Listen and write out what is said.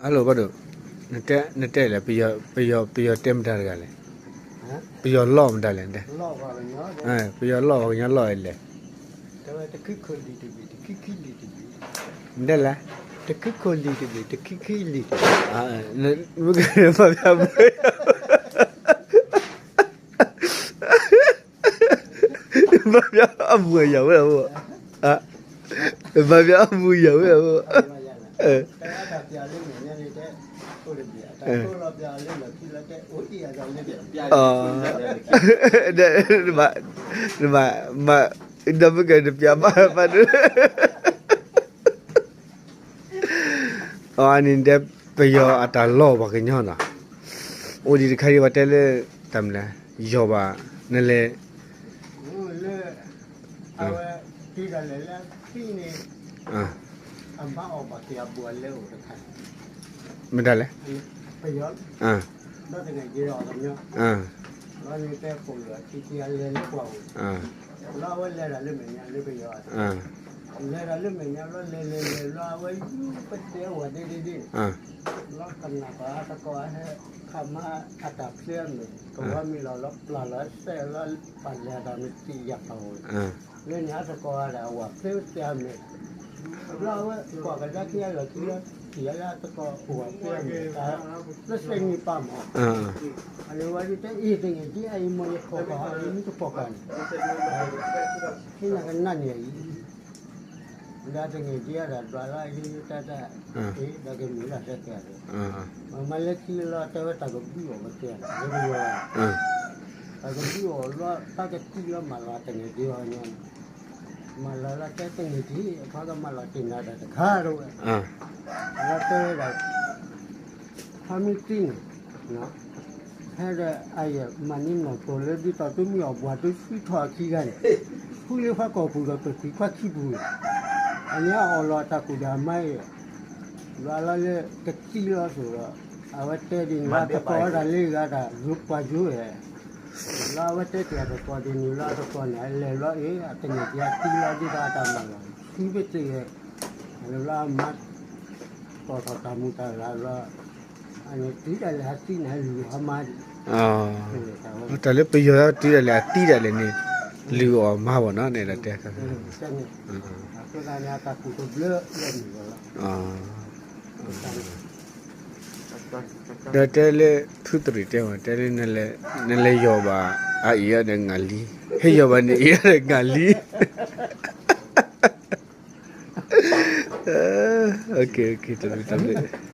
ဟဲလိာ်ဘၣ်ဒိၣ်, နတဲလဲၣ်, ပယီၤတဲမတၤတဂၤလဲၣ်, ပယီၤလီၢ်မတၤလဲၣ်, ပယီၤလီၢ်ပှၤကညီလီၢ်လဲၣ်, မတဲလဲၣ်, တခံခိၣ်လံၤတဘ့ၣ် တခံခံလံၤတဘ့ၣ်, မ့ၢ်ကဲမၢ်ဖျါမူ မၢ်ဖျါအမူအယၤဝဲလီၤ, မၢ်ဖျါအမူအယၤဝဲလီၤ, ဒီးမ့ၢ်ကဲ တပျးဘၣ်ဒုး အန့ၣ်တဲ ပယီၤအတၢ်လီၢ်ပှၤကညီနီၤ, အိၣ်ဒံးတခါဒံး ပှၤတဲလၢ တၢ်မနုၤလဲၣ်, ယီၤဘၣ် နလဲၤ လၢ အဝဲ တ့ဒၣ်လဲာ်လၢသံန့ၣ် အဘၣ်အီၤဘၣ်က့ၤအဘူးအလဲအိၣ်တခါ, မတၤလဲၣ်, ပယီၤ ဘၣ်သနာ်က့ဒီးအီၤကညီ လီၤန့ၣ်တဲပိာ်လၢအထံထံအလဲၤလၢပှၢ်ပူၤ, လီၤအဝဲလဲၤဒၣ်လၢမဲာ်ညါလၢပယီၤ, လဲၤဒၣ်လၢမဲာ်ညါလီၤ လဲၤလဲၤလဲၤလီၤ အဝဲယူၤပတဲဝဲဒ့ဒ့ဒ့, လီၤကနၣ်ပှၤအသကိးဟဲ ခးမါအတၢ်ဖျဲအမဲာ် ကဝီၤမ့ၢ်လီၤလီၤပျၢ်လီၤစဲးလီၤ ပှၤလဲၤတၢ်မ့ၢ်တံၢ်ယၤပှၤအိၣ်, လၢန့ၣ်အသကိးဂၤဒၣ်အဝၤဖျဲဝဲတဲအမဲာ်, လီၤအဝဲကွၢ်ကဒါခံအလီၢ်ခံလၢ ထံၣ်အလၢအသကိးအိၣ်အဖျဲအမဲာ် တၢ်လၢစဲးန့ၣ်ပာ်မး, အန့ၣ်ဝဲဒၣ်တဲအံၤတန့ၢ်ဒံးအအံၤမ့ၢ်ယဖီၣ်ဃာ်အံၤမ့ၢ်တဖီၣ်ဃာ်န့ၣ်, ဟ့ၣ်နၤကနၣ်န့ၢ်အံၤ ဒီးတန့ၢ်ဒံးအတၢ်ဒွးလၢအယိယိတၢ်တၢ်, ဒီးကမ့ၢ်လီၤတဲတဲအီၤ, မ့ၢ်လၢခံလီၤတဲဝဲတၢ်ကဘုၣ်အီၤဝဲတဲ, တၢ်ကဘုၣ်အီၤလီၤ တၢ်ကတံၢ်လီၤမၤလီၤတန့ၢ်ဒံးအီၤညါန့ၣ်, မၤလီၤလီၤတဲတန့ၢ်ဒံး အခီကမၤလီၤတ့ၢ်နၤတၢ်တခါတဝဲ, လီၤတဲဝဲဒၣ် ဖါမ့ၢ်တံၢ်န့ၣ် ဖဲဒီးအယဲၢ်မၤန့ၢ်နီၢ်တိၤလၢဒ်သိးသုမ့ၢ်အီၣ်ဘှၤသုစုထီၣ်အခံဂၤန့ၣ်, ဃုလၢဖးကီၢ်ပူၤဒီးပသံခွါခံပူၤ, အန့ၣ်အီၣ်လီၤတၢ်ကူၣ်တၢ်မါအံၤ, ဘျီလီၤလၢကသံလီၤစိၤဒီး, အဝဲတဲဒ်န့ၣ်လၢအသကိးဝဲဒၣ်လၢဂၤတၢ်ပှၤယိၤဧဲ, လီၤအဝဲတဲတ့ၢ်အသကိးဒ်န့ၣ်လီၤအသကိးန့ၣ် အလဲၤလီၤအ့ၣ် အတန့ၢ်က့ၤအသံလီၤဒ်သိးအတၢ်မၤလီၤ, သံပ့ၢ်တ့ၢ်ဝဲ, လၢအမါ တီၢ်ထီၣ်တၢ်မူၤတၢ်ရၤလီၤ, အန့ၣ်တုၤဒၣ်လဲာ်အသံန့ၣ် လုၢ်အီၤမါဒံး, တၢ်လၢပယီၤတုၤဒၣ်လဲာ်အသံဒၣ်လဲာ်န့ၣ်, လုၢ်အီၤမါဘၣ်နီၤ န့ၣ်ဒီးတဲ, အဃိသတးန့ၣ် အတၢ်ကူၣ်တဘျၢလၢမုၢ်လီၤလီၤ, ဒီးတဲလၢ ဖုတရံးတဲမး တဲလၢ နလဲၤယီၤဘၣ်အအံၤဒီးငၢ်လံ, ဟဲယီၤဘၣ်န့ၣ်အံၤဒီးငၢ်လံ, တဘျုးတဘျုး